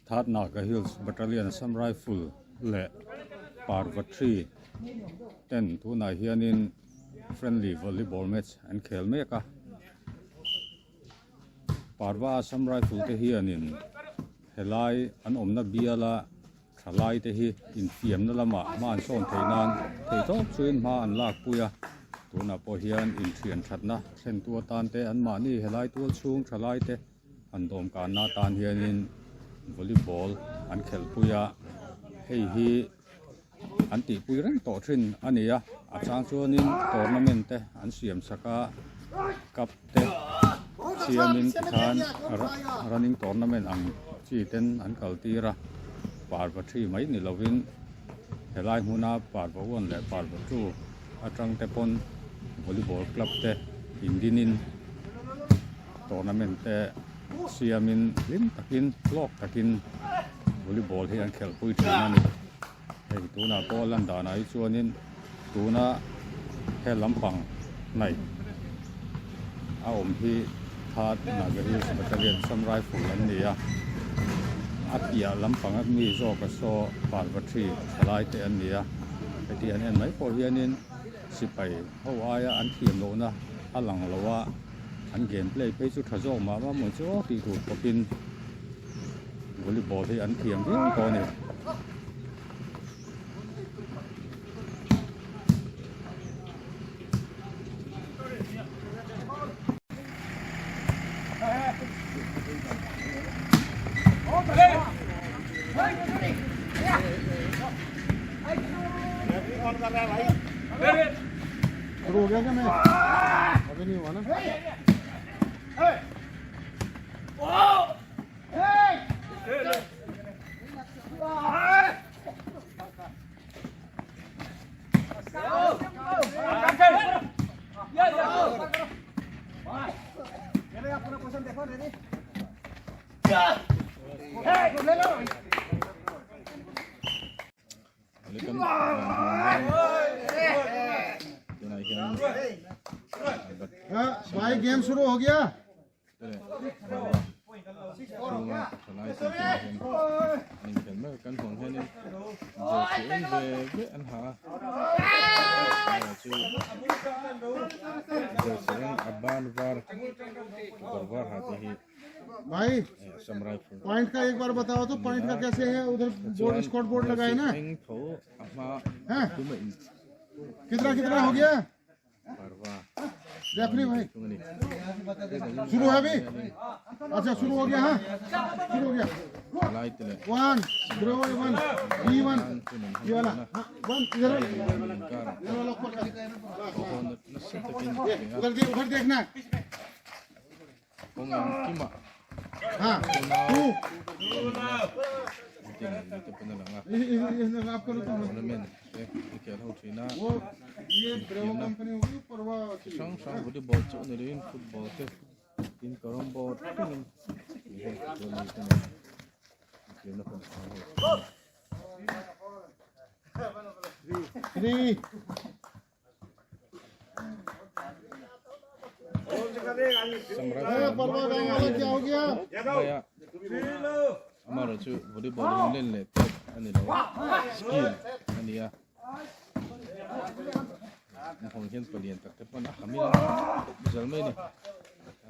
Third Naga Hills Battalion Assam Rifle leh Parvatri ten tunah hianin friendly volleyball match an khel mek a Parva Assam Rifle te hianin helai an awmna biala Thalai te hi infiamna lamah hma an sawn theih nan thei tawp chuin hma an lak pui a, tunah pawh hian inthian thatna thlentu atan te anmahni helai tual chhung thalai te han dawmkanna atan hianin volleyball an khelh pui a, hei hi an tihpui reng tawh thin a ni a, a chang chuanin tournament te an siam sak a, cup te siamin tikhan running tournament ang chi ten an kal tir a parva thi mai ni lovin helai hmuna parva one leh parva two atang te pawn volleyball club te indinin tournament te siamin hlim takin hlawk takin volleyball hi an khelh pui thin a ni hei tunah pawh a lan danah hi chuanin tuna he lampang hnaih a awm hi Third Naga Hills Battalion Assam Rifle an ni a a piah lampang a mi zawk a saw Parvatri thalai te an ni a heti an en mai pawh hianin sipai ho aia an thiam lohna a lang lo a an game play phei chu tha zawk mah mah maw chu aw tih tur khawpin volleyball hi an thiam viau tawh a ni. शुरू हो गया क्या मैं अभी नहीं हुआ ना भाई गेम शुरू हो गया chhunga thalai te bulah hian an inkhel mek a kan hmuh ang hianin jersey eng ve ve an ha a amaherawhchu jersey eng a ban var kekawr var ha te hi भाई Assam rifle point का एक बार बताओ तो point का कैसे है उधर board chuan score board लगाए jersey ना eng tho a hma हैं tuma in कितना कितना हो गया रेफरी भाई शुरू है अभी अच्छा शुरू हो गया हाँ शुरू हो गया one zero one B one ये वाला हाँ वन इधर इधर वाला ऊपर उधर देख उधर देखना हाँ टू आप करो तो वो ये ब्रेवो कंपनी होगी परवा hrang hrang volleyball chu ani loin football te tin carrom board thlengin tih hei chuan mi te nen infiamna hun a hmang hei. Three Maia amaherawh chu volleyball hi len leh pek a ni lo a skill a ni a hmuh hian palian tak te pawn a ha mil zal mai a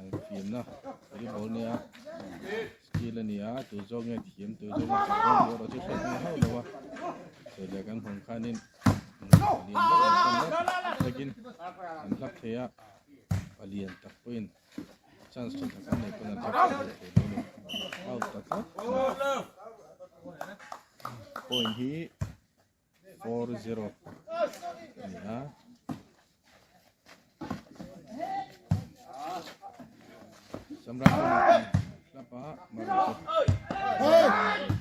ni fiamna volleyball nia skill a ni a tu zawk nge thiam tu zawk nge chak dawn tih erawh chu hriat hmel hauh lo a sawi leh kan hmuh khanin takin an hlap thei a palian tak pawhin chance tha tak an nei pawn an hlap thei lo a ni out ta tlat point hi 4-0 a ni a Samrat hlap a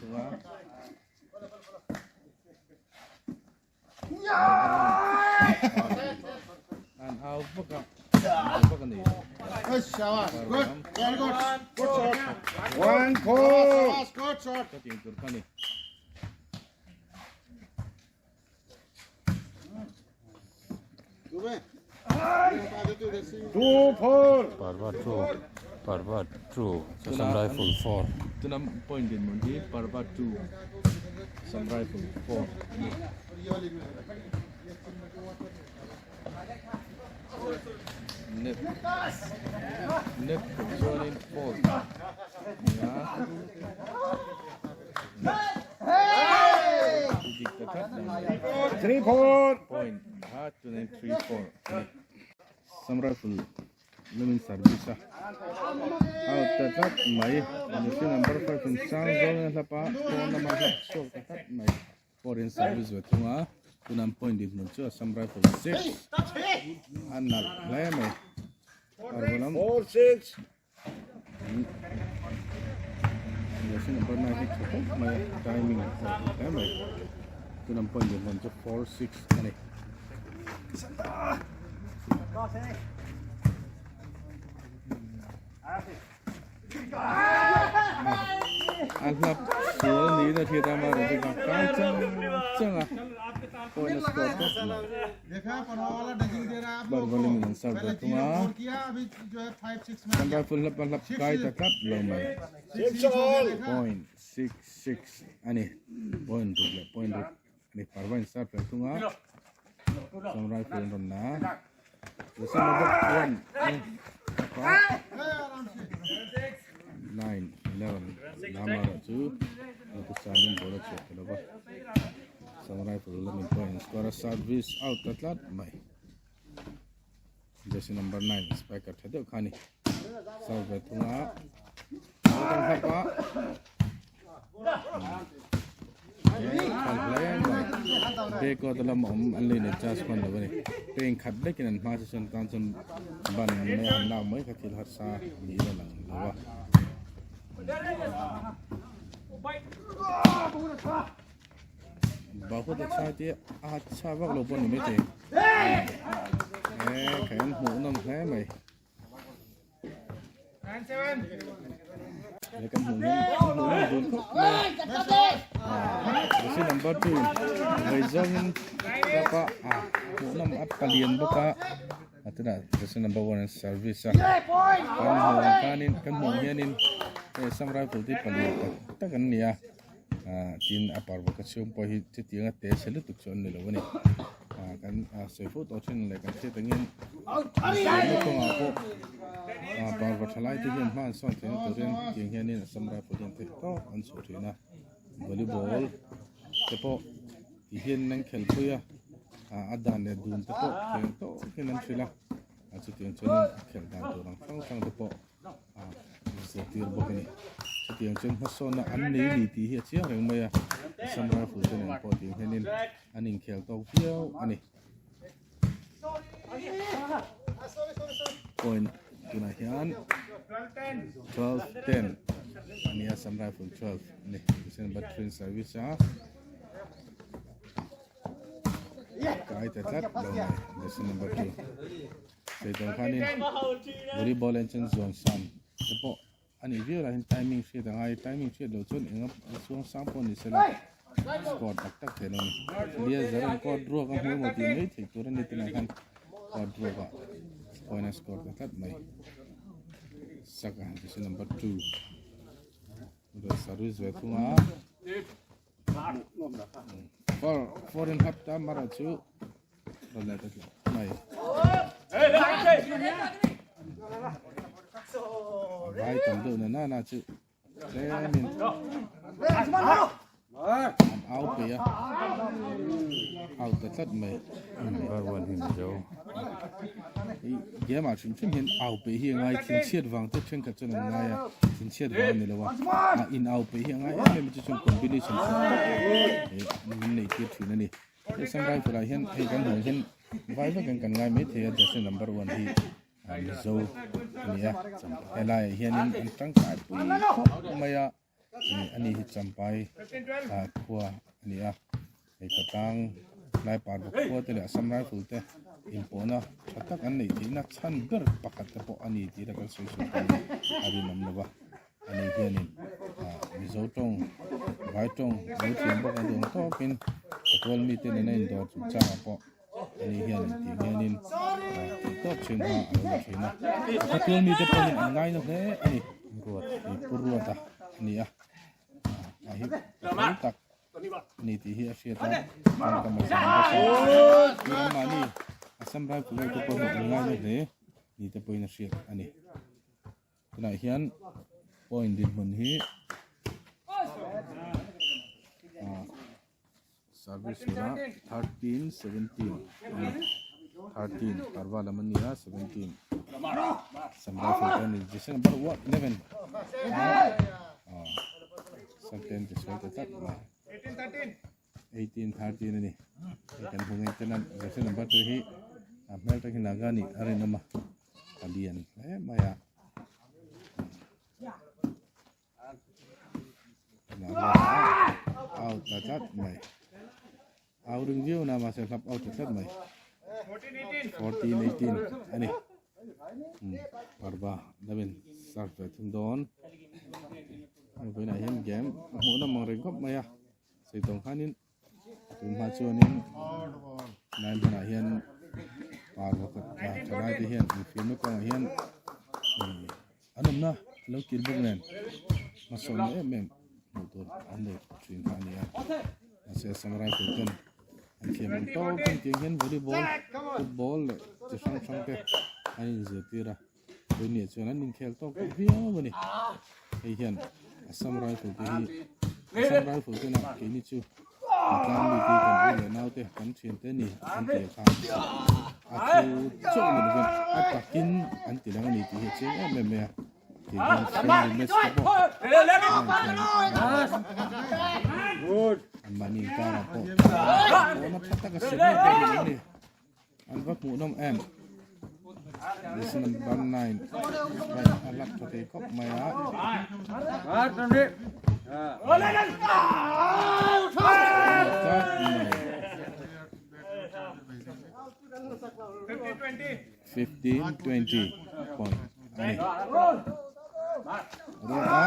thung a An au vak a, an au vak a ni. Good, very good. Good shot. One, four. Good shot. Ka tih tur kha ni. Dube. Parva two Parva two Assam Rifle four. Tuna point dinhmun hi Parva two Assam Rifle four a ni. Net net kawh chuanin fault a ni a. Dik ta tlat lo mai. 3-4. Point kha tunin 3-4 a ni. Assam Rifle lamin service a out ta tlat mai. Jersey number 5 in sang zawngin a hlap a, pawn lama hlap chhuak ta tlat mai. Foreign service ve thung a, tuna an point dinhmun chu Assam Rifle 6 a nalh hle mai. Arva lam Jersey number 9 hi tha khawp mai a, timing a tha hle mai. Tuna an point dinhmun chu 4-6 a ni. A hlap sual niin a hriat a amaherawh chu kan kai chang chang a point a score tawp mai. Barvaling in an serve ve thung a kan rifle hlap a hlap kai ta tlat lo mai point 6 6 a ni point ruk leh point ruk a ni parva in serve ve thung a chuan rifle an rawn la a. Number 1 9 11 lama chu sanin ball a chhuah ta lova Assam Rifle lamin pawh in score a service out ta tlat mai jersey number 9 spiker tha deuh kha ni serve ve thung a kan hlap a Beko te lam awm an lei nei charge hman lo a ni peng khat vekin an hma chu chuan tan chuan ban mai an lak mai kha thil harsa niin a lang lo a. Bahut a chhai te a chha vak lo pawh ni maithei e kha an hmuh nawm hle mai. He kan hmuh hian kan hmuh nawm dun khawp mai a jersey number 2 vei zawngin cup a ah hmuh nawm a palian bawk a a tunah jersey number 1 an service a kan hmuh ang khanin kan hmuh ang hianin hei Assam Rifle te hi palian tak tak an ni a ah tin a parva ka chhung pawh hi chutianga te chhe lutuk chu an ni lo a ni ah kan sawi fo tawh thin leh kan hriat angin Infiamna kawngah pawh ah parva tha lai te hian hma an sawn theihna turin tiang hianin Assam Rifle hian theih tawp an chhuah thin a volleyball te pawh ti hian an khelpui a ah a dan leh dun te pawh theng tawkin an hrilh a ah chutiang chuanin a khelh dan tur ang hrang hrang te pawh ah zirtir bawk a ni chutiang chuan hmasawnna an nei ni tih hi a chiang reng mai a Assam Rifle te nen pawh tiang hianin an inkhel tawk viau a ni. Point tunah hian 12 10 a ni a Assam Rifle 12 a ni tichuan battery service a kai ta tlat lo mai jersey number 2 sei tawng khanin volleyball en chuan zuan san te pawh A nih viau lah hian timing hriat a ngai, timing hriat loh chuan eng a chuang sang pawh ni sela score tak tak thei lo a ni. Lia Zaran court ruak a hmu emaw tih mai theih tur a ni tunah khan court ruakah point a score ta tlat mai. Saka jersey number 2 rawn service ve thung a. Foreign hub ta mara chu rawn leh ta tlat mai. Vai tam deuh na na na chu tlemin an au pei a au ta tlat mai. Number 1 hi Mizo. Game ah hrim hrim hian au peih hi a ngai thinchhiat vang te thenkhat chuan an ngai a thinchhiat vang a ni lo a a in au peih hi a ngai em em a chu chuan combination tha tak min neih tir thin a ni hei Assam Rifle ah hian hei kan hmuh hian vai vek in kan ngai maithei a jersey number 1 hi Mizo a ni a helaiah hianin an tangkai pui khawp mai a. Ani hi Champai khua a ni a, hei khawtlang lai parva khua te leh Assam Rifle te inpawhna tha tak an neih theihna chhan ber pakhat te pawh a ni tih la kan sawi sawi thei a rinawm lo va, ani hianin Mizo tawng, Vai tawng lo thiam bawk a duh ang tawkin Khawtual mite nena indawr chungchangah pawh ani hianin tih hianin. tlat thin kha a lo ni thin a. Khawtual mite pawhin an ngaina hle a ni. Ruat hi Pu Ruata a ni a, a hi fel tak a ni tih hi a hriat a, tawngkam a zam bawk a. Anmahni Assam Rifle te pawhin an ngaina hle ni te pawhin a hriat a ni. Tunah hian point dinhmun hi service hunah 13 17 ani 13 parva lam ani a 17 Assam Rifle te ani jersey number 11 second ti sawi ta tlat mai 18 13 ani hei kan hmu ngei ten a jersey number 2 hi a hmel tak hi naga nih a rinawm a a lian hle mai a out ta tlat mai au ring viau na mahse hlap out ta tlat mai 14 18 ani parva damin serve ve thung dawn hei vawiinah hian game a hmuhnawm ang reng khawp mai a sei tawng khanin tun hma chuanin lai hmunah hian pa pakhat thalai te hian infiamna kawngah hian an awmna a lo kir bawk nen hmasawnna em em hmuh tur an nei thin kha a ni a mahse Assam Rifle ten an thiam ang tawk in tiang hian volleyball football leh chi hrang hrang te an inzirtir a Tuni chuan an inkhel tawk tawh viau a ni. Hei hian Assam Rifle te hi Assam Rifle te nah keini chu Tlang mi te kan u leh nau te kan thian te ni an ti a kha a thu chauh ni lovin a takin an ti lang a ni tih hi a chiang em em mai a. Ti hian friendly match te pawh an mahni inkarah pawh pawhna tha tak a siam em em a ni. An va hmuhnawm em? Jersey number 9 right a lak tha thei khawp mai a. Tlat mai. 15 20 point ani. Ruata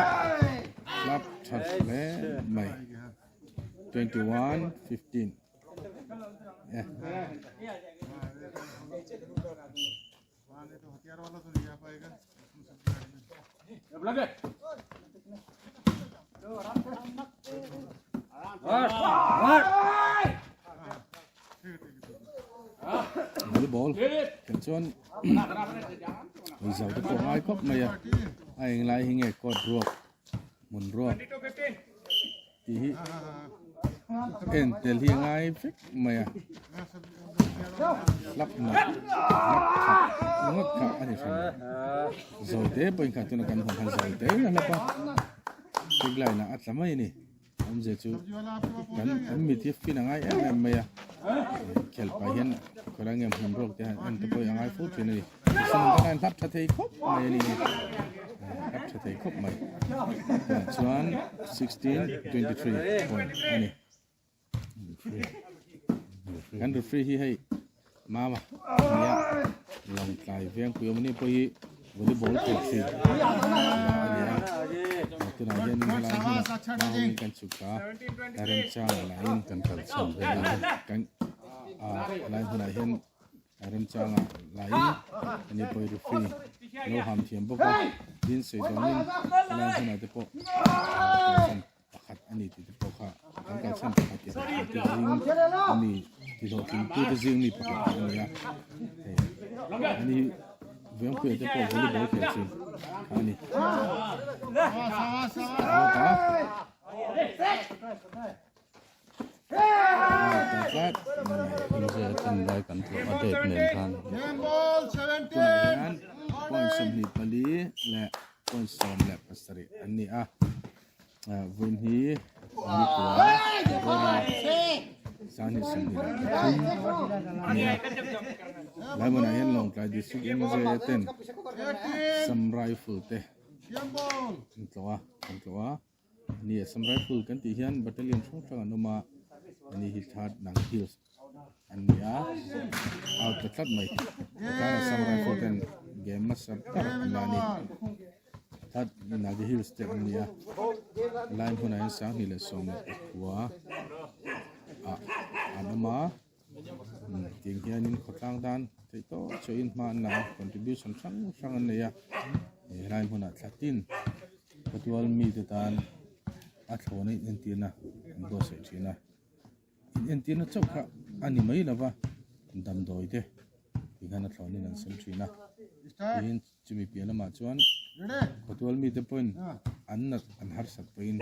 lak tha hle mai. 21 15. Volleyball kan chuan zau te pawh ngai khawp mai a a englai hi nge court ruak hmun ruak tih hi en tel hi a ngai vek mai a hlap nak hlap khat ngawt kha a ni hran zawite pawhin kha tuna kan hawn khan zawite in a hlap a big line ah a tla mai a ni awmzia chu kan an mit hi fin a ngai em em mai a khelh pah hian khawlai nge hmun ruak te han en te pawh hi a ngai fo thin a ni. Sangkana hlap tha thei khawp mai a ni hlap tha thei khawp mai chuan 16 23 point a ni kan referee hi hei mama nia long tlai veng pui awm ni pawh hi volleyball khel thin ania tunah hian helai hmunah kan chhuk ta remchang lahin kan kal chhan kan helai hmunah hian A remchangah lahin ani pawh hi referee lo ham thiam bawk a, tin sawi dawnin helai hmunah te pawh kalchhan pakhat a ni tih te pawh kha kan kalchhan pakhat tih te zing ami ti hlawhtling tu te zing mi pakhat a ni a, hei ani Vengpuia te pawh volleyball khel chin kha a ni. Tunah hian point 24 leh point 17 an ni a vawiin hi nikua 2023 a ni a lai hmunah hian Lawngtlai District MJ ten Assam Rifle te an tlawh a an tlawh a. Ani Assam Rifle kan tih hian battalion hrang hrang an awm a, ani hi third nang hills an ni a, out ta tlat mai tikhan Assam Rifle ten game hmasa ber an la a ni, third Naga Hills te an ni a, line hunah hian 2014 ah an awm a. Tiang hianin khawtlang tan theih tawh chauhin hma an la a, contribution hrang hrang an nei a, helai hmunah thla tin khawtual mite tan a thlawna in entirna an buatsaih thin a, in entirna chauh kha a ni mai lova damdawi te tikhan a thlawnin an sem thin a, tin chumi piah lamah chuan khawtual mite pawhin an nat an harsat pawhin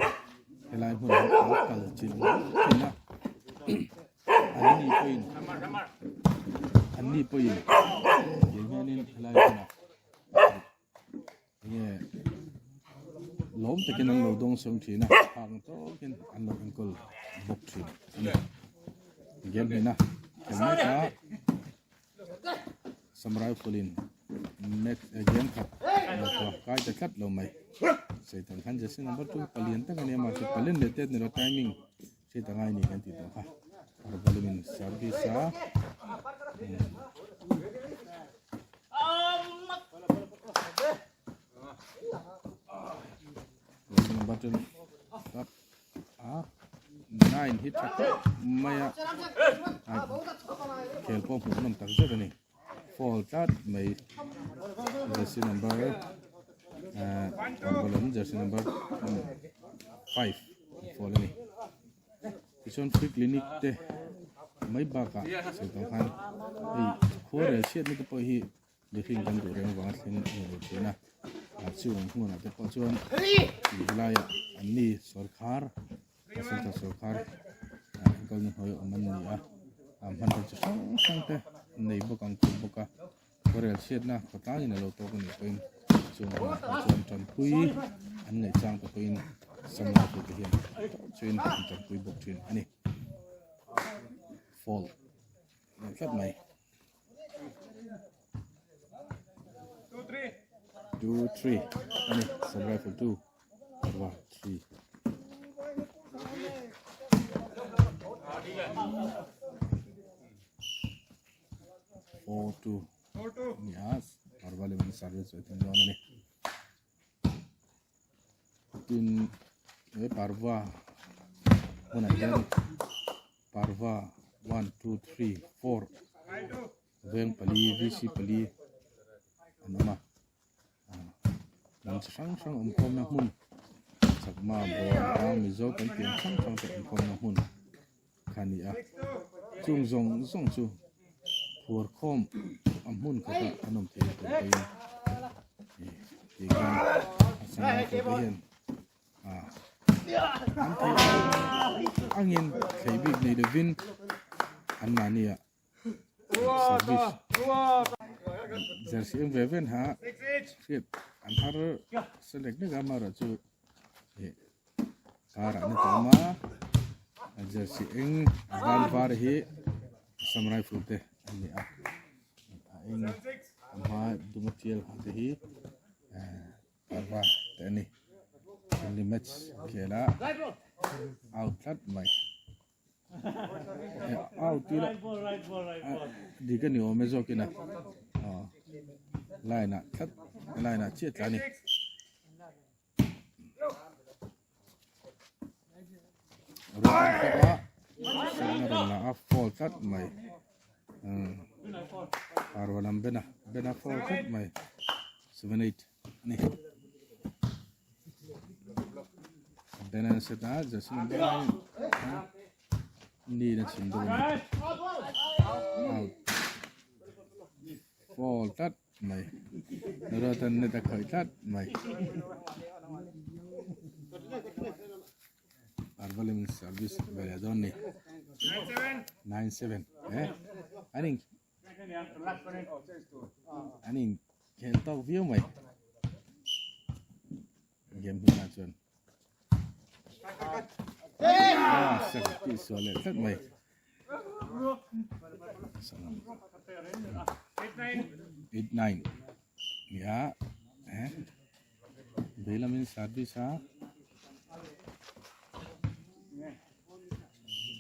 helai hmunah hian an kal chilh mai thin a. An ni pawhin an ni pawhin tiang hianin helai hmunah enge lawm takin an lo dawng sawng thin a phak ang tawkin an lo enkawl bawk thin a ni. Game hnena khelh mek a Samurai Full-in match game khat la kai ta tlat lo mai. Satan khan jersey number 2 palian tak a ni a mahse palian leh tet ni lo timing Hriat a ngai ni kan tih tawh kha Arvalimin service a number 10 tap a 9 hi tha khawp mai a khel pawh hmuh nawm tak zet a ni fall tlat mai jersey number Arvalam jersey number 5 fall a ni tichuan free clinic te mai bakah sawi tawh khan hei khua rel chhiatna te pawh hi mihring kan duh reng avanga thleng a ni lo thin a a chung hmunah te pawh chuan tih helaiah an ni sawrkhar central sawrkhar enkawl na hnuai awm an ni a hmanraw chi hrang hrang te an nei bawk ang tih bawk a khawrel chhiatna khawtlangin a lo tawk a nih pawhin chung hunah pawh chuan tanpui an ngaih chang te pawhin samla te hian chuan an tanpui bawk thin a ni fall leh tlat mai. 2 3 ani sam rifle 2 arwa 3 4 2 ni a arwa le man service chu thing dawn ani tin he parva hmunah hian parva 1 2 3 4 Veng pali VC pali an awm a hnam chi hrang hrang awm khawmna hmun chakma bawng mizo kan tih ang hrang hrang te awm khawmna hmun kha a ni a chung zawng zawng chu phuar khawm a hmun khatah an awm thei tur pawhin tih khan a sangai tur te hian an thei angin thei bik nei lovin an mahni ah service jersey eng ve ven ha hriat an har select nek a amaherawh chu ih karah na ta awm a jersey eng a ban var hi assam rifle te an ni a a eng a hma duma tial te hi parva te a ni friendly match khel a out tlat mai. Out ila dik a ni awm e zawk in a line ah tlat line ah chiah tla a ni. Ruah an tawk a sawmna rawn la a fall tlat mai parva lam bena bena fall tlat mai 7 8 a ni. Bena set a jersey number 9 ni na chhim dawn out fall tlat mai Rotan net a khawih tlat mai Arvalim service ve dawn ni 9-7 eh aning aning khel tawk viau mai game hunah chuan ah sak tih sual leh tlat mai 8 9 nia eh veilamin service a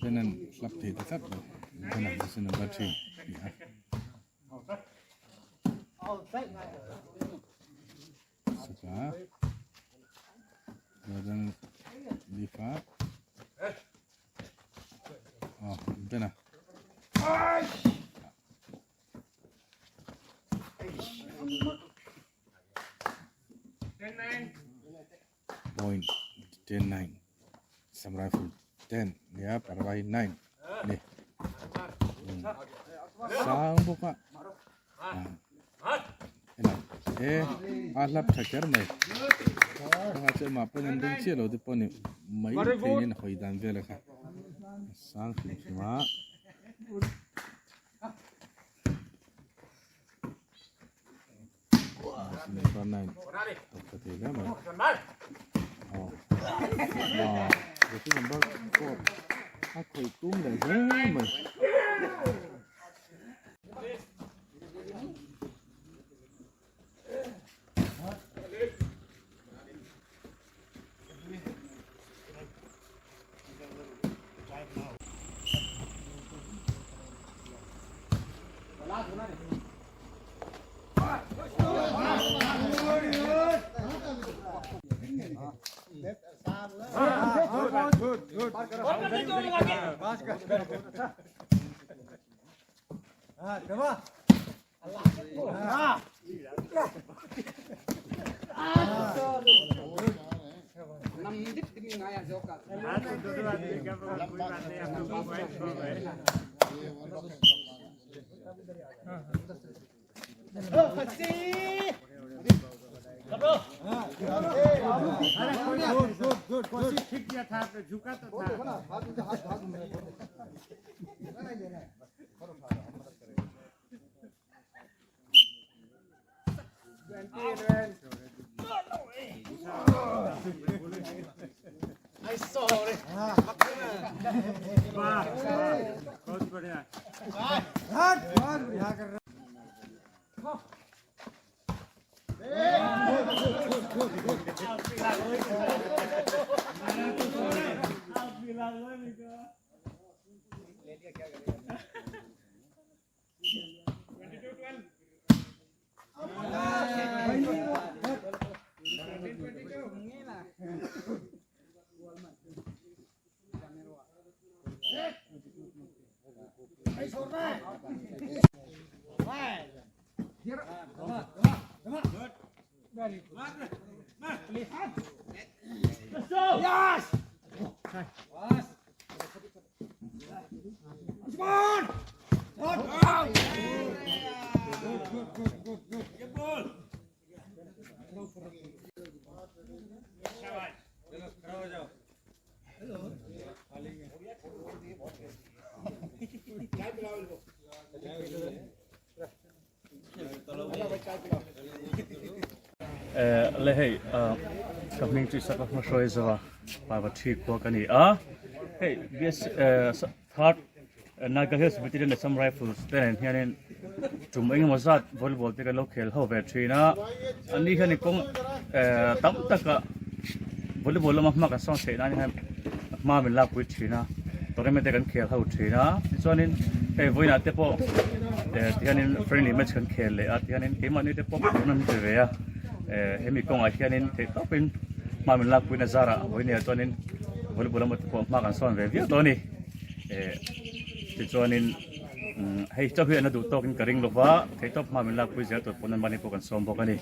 penan hlap thei ta tlat lo penan jersey number 3 nia Saka Jordan Lifa Oh, bena. Point 10 9 Assam Rifle 10 nia Parvai 9 ni. Sang bawk a. E a hlap tha kher mai. Kanga chu amah pawn an ring chiah lo te pawh ni mai theiin a hawi dan vel a kha. Sang hrim hrim a. Number 9 tawp tha thei hle mai. Aw. Aw. Number 4 a khawih tum leh hle mai. Le hei ka hming chu Isaka hmahruai zo a Parva thi khua ka ni a hei BS third Naga Hills Battalion Assam Rifles te nen hianin tum engemaw zat volleyball te kan lo khel ho ve thin a an ni hian kawng tam taka volleyball lama hma kan sawn theih nan hian hma min lakpui thin a tournament te kan khel ho thin a tichuanin hei vawiinah te pawh eh tihianin friendly match kan khel leh a tihianin keimahni te pawh phurna an pe ve a eh hemi kawngah hianin theih tawpin hma min lakpuina zarah vawiinah chuanin volleyball lama te pawh hma kan sawn ve viau tawh a ni eh tichuanin hei chauh hi an la duh tawkin ka ring lova theihtawp hma min lakpui zel tur pawn an mahni pawh kan sawm bawk a ni.